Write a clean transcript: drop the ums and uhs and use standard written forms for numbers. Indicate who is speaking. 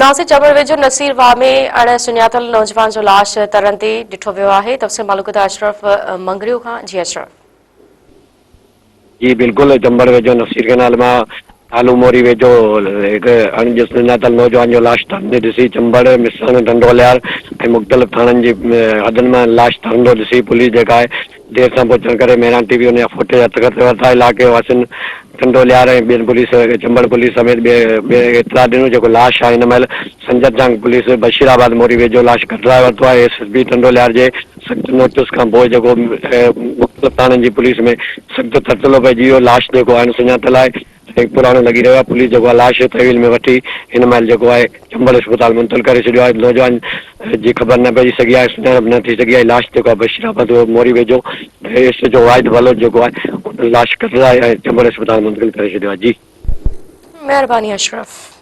Speaker 1: ناصر چمڙ ويجهو نصير واهه ۾ اڻ سڃاتل نوجوان جو لاش ترندي ڏٺو ويو آهي، تفصيل معلوم ڪندا اشرف مڱريو کان، جي اشرف.
Speaker 2: جي بلڪل چمبڙ ويجهو نصير ڪئنال مان ٿالهو موري ويجهو هڪ اڻ سڃاتل نوجوان جو لاش ترندي ڏسي چمبڙ، مسڻ، ٽنڊو الهيار ۽ مختلف ٿاڻن جي حدن مان لاش ترندو ڏسي پوليس جيڪا آهي دير سان پهچڻ ڪري مهراڻ ٽي وي ان جا فوٽيج هٿ ڪري ورتا. علائقي واسين ٽنڊو ليار ۽ ٻين پوليس چمبڙ پوليس سميت ٻين کي اطلاع ڏنو جيڪو لاش آهي هن مهل سنجر جانگ پوليس بشير آباد موري ويجهو لاش ڪڍرائي ورتو آهي. ايس ايس پي ٽنڊو ليار جي سخت نوٽيس کان پوء جيڪو مختلف ٿاڻن جي پوليس ۾ سخت ٿرٿلو پئجي ويو لاش جيڪو آهي سڃاتل آهي ۽ پراڻو لڳي رهيو آهي پوليس جيڪو آهي لاش تحويل ۾ وٺي هن مهل جيڪو آهي چمبڙ اسپتال منتقل ڪري ڇڏيو آهي نوجوان جي خبر نه پئجي سگهي آهي سڃاڻپ نه ٿي سگهي آهي لاش جيڪو آهي بشير آباد موري ويجهو ايس ايچ او واحد بلوچ جيڪو آهي ان لاش ڪڍرائي ۽ چمبڙ اسپتال منتقل ڪري ڇڏيو آهي جي.
Speaker 1: مهرباني اشرف.